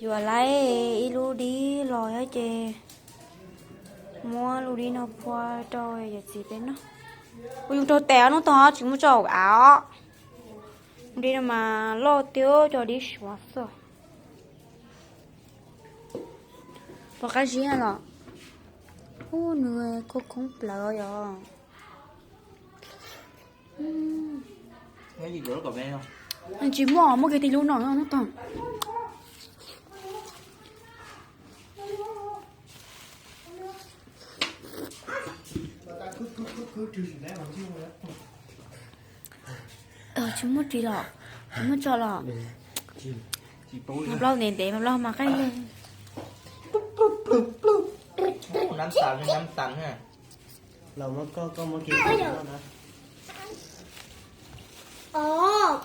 Yuav laib ib lub dib los thiab ces muab lub dib no phua rau yawm txiv peb noj. Kuv yus raug tes ob hnub tag tsis muaj tso hauv av os. Dib no mas loj tiag, cov dib suav xwb. Pom qab zib los. Ub, nws khoob khoob plawv yom. Tsis muaj, muaj kiag tib lub no hnub tag. Tsis muaj ris los, tsis muaj tso los. Mas plaub ntev ntev mas plaub mas qaij.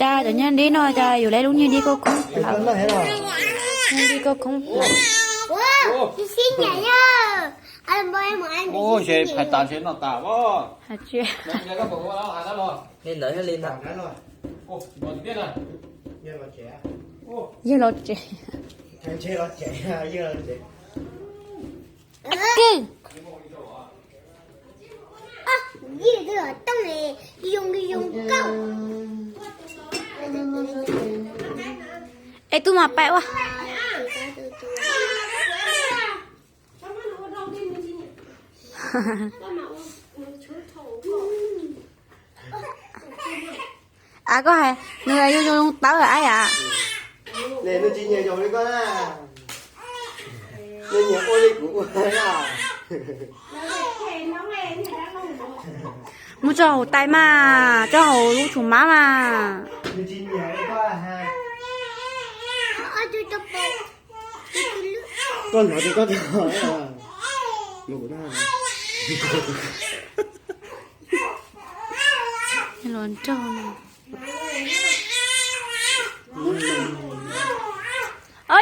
Cas cov nyiaj dib no cas yus lub nyiaj dib khoob khoob plawv, nyiaj dib khoob khoob plawv. Hais tias, yawg los tsev. Es tub mas pais ua. Av koj hais nws zoo zoo tawb ab yam. Nws tsis nyiam zoo li koj na. Nws nyiam ua li kuv ua na. Muab tso hauv tais mas, tso hauv lub tsum mab mas. Koj hnov tias koj tus los nrog.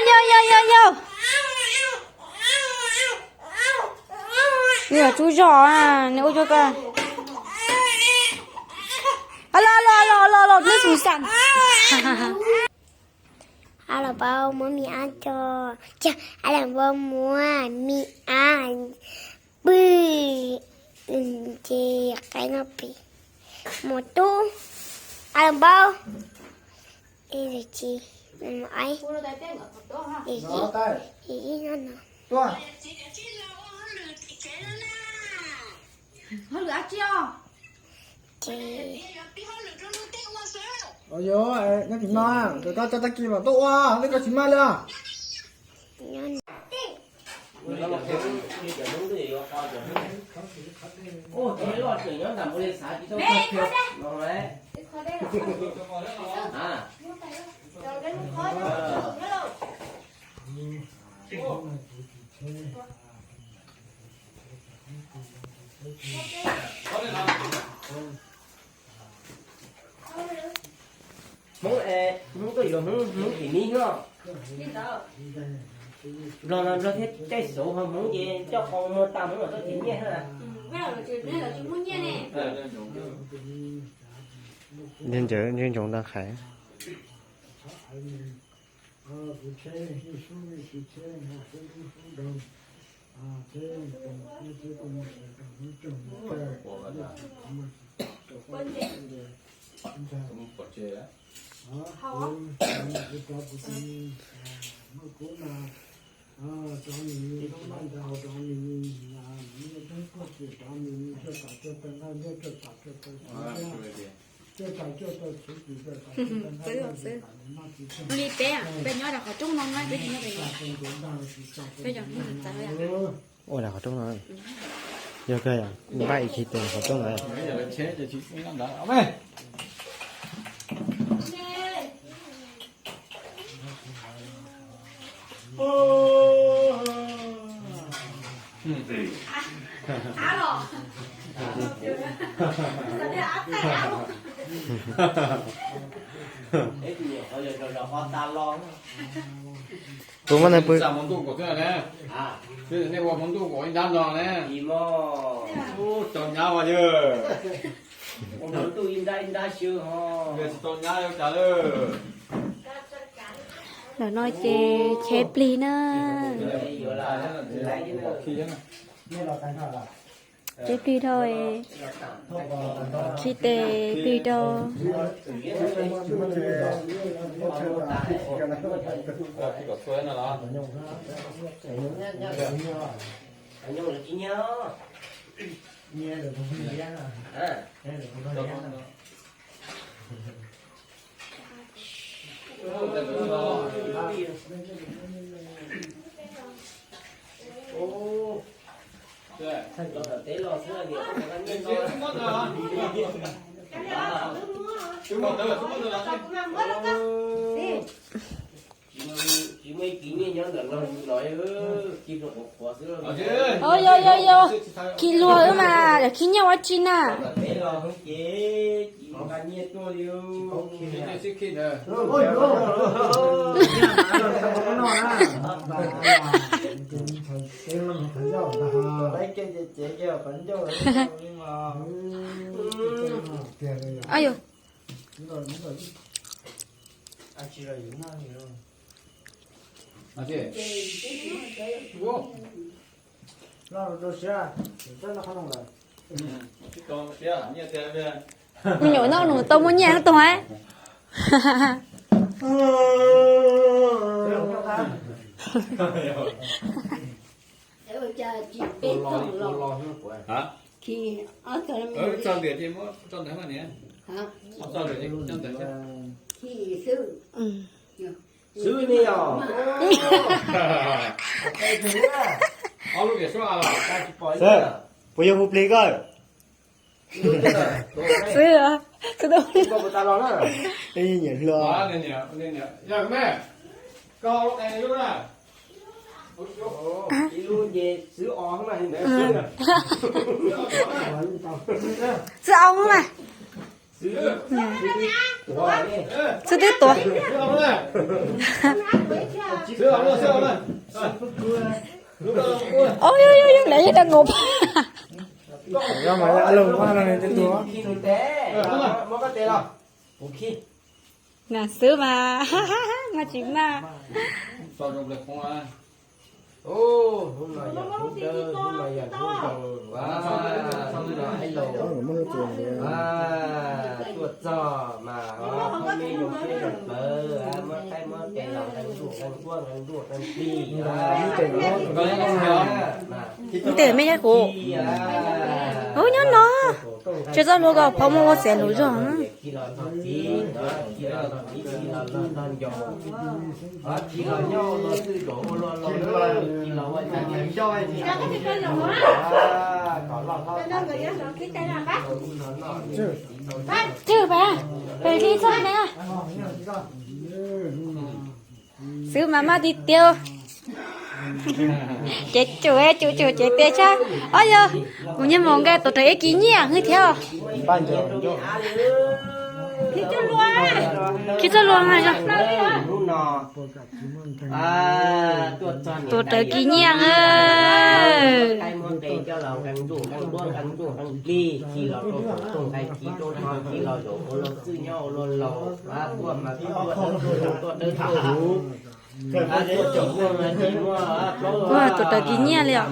Yog, yog, yog, yog. Nws yog tub zog, nws ua rau koj. Los, los, los, los, los, nws xum xam. Ab los paub muab mi ab tso, ab los paub muab mi ab pw, ces qaib no pem mus tub. Ab los paub, tsis, mus aib, ib no no. Ces, yog, koj tsis mag, koj tag kis mam tuaj ua, koj tsis mag li. Hmoob, Hmoob tuaj yuav Hmoob, Hmoob tim mi no. Nplog no Nplog thiab caij xauv ho Hmoob ces coj qhov muag tag Hmoob los tuaj tim nyiaj na. Ntsoov ntsoov ntag qhais. Li peb, peb nyob rau qhov rooj no na, peb tsis nyob pem no. Peb cov Hmoob txawv. Ua rau qhov rooj no. Yog kawg, npaj ib khis tes qhov rooj no. Tus muab nws pw. Nej ua hmoov ntuj kom ib nrab no ne. Tau nyab ua yawg. Ua hmoov ntuj ib nrab ib nrab xwb ho. Yawg tsis tau nyab ua cas lawm. Ntawm no ces cheb plig na. Cheb plig dhau, khi tes plig rau. Yog yog yog, khi luag mas yog khi nyiaj ua tsi na. Me nyuam noj nws tau muaj nyiaj tuag. Xwb ne yog. Xwb, puas yog hu plig koj? Xwb, xwb tau. Nyiam hluas. Xwb au mas. Xwb twb tuav. Ov, yog yog yog, lawv yog dab nqus. Xwb mas, mas tsis mas. Tuaj txog mas phob meb zoo siab zoo plawv, muab qaib muab qe los nqee nruj nqee nruj nqee nruj nqee plig. Ntej mej thiab kuv. Ub, nyob no. Tsis txhob hluas, koj phob muab ua xiav lus zog. Tswj pab, pem li txog na. Xwb mas maj tiag tiag. Ces tsum tsum tsum ces tias tshaj. Ob yog, kuv nyiag mus nqa tuam rawv ib kis nyiaj hwj thiab. Khi txoj luag mas yog. Tuam rawv kis nyiaj. Ua tuam rawv kis nyiaj li os.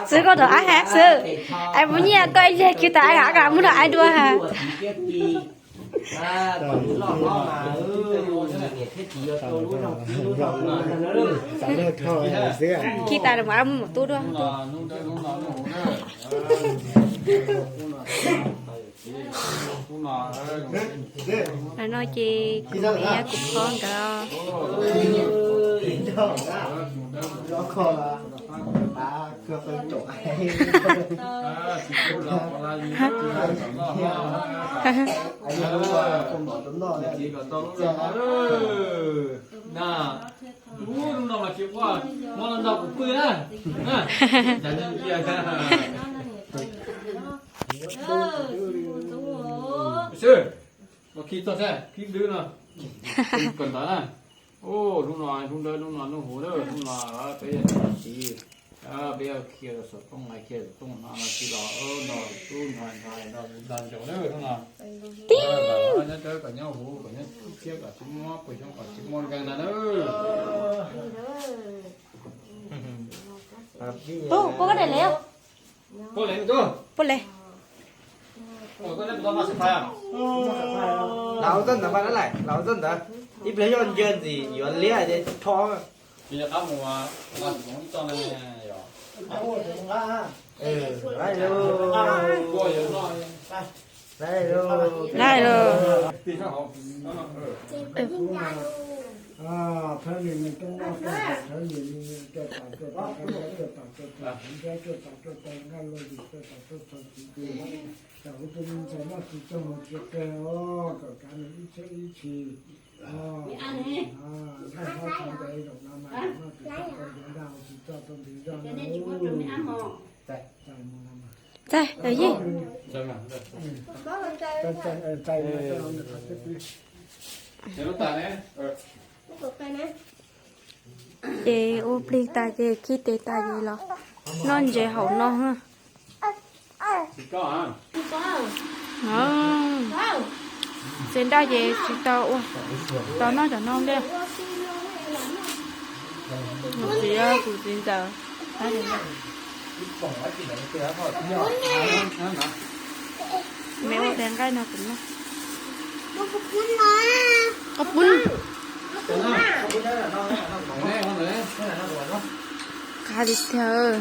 Xwb koj rov ab has xwb. Ais, puas nyiaj koj ib leeg kiag tas ais, ab, koj muab rau ais dua has. Khi tas los mas muab mus tub dua. Hnub no ces kuv me kuv phob nkawd. Hnub no mas tsis ua, hmo no nrog kuv pw na. Xwb, ua Khi txog seb, khi dwb no. Kawm ntawv na. Ub, hnub no hnub dawb, hnub no hnub huv lawm, hnub no peb yog niam txiv, peb yog khi xov tooj, khi xov tooj no no khi los no tub no no no ncaus lawm hnub no. Tib nyob dawb kom nyob huv, kom nyob txiab, kom tsis muaj pes xyoob, kom tsis muaj nkeeg ntag na. Tub, puab koj daim le. Puab le. Lau zaj ntawd mas, lau zaj ntawd. Ib pliag yog ncaws ntxim yuav liab ces rho. Laij lauj. Thawj niam nws tuaj noj tuaj haus, thawj niam nws tuaj tas tuaj tas, tuaj tas tuaj tas, tuaj tas tuaj tas, nqaij luaj lis tuaj tas tuaj tas, txiv ces tam kuv tus me ntxhais noj tsis txog mus tsis qe os, kom kav nws ib txhiab ib txhis. Nqaij nyob txog ntev zaum no mas noj tsis txog tau ntev zog, tsis txog tau ntev zog no. Txaij, Yij. Ces ua plig tas ces khi tes tas ces los noj ntses haus no. Txiv nraj ces tsis tau ua, tau noj cov no ntiag. Kuv txiv, kuv txiv ntxawm. Me ua tes nqaij no kuv noj. Koj pub. Qab li tiag.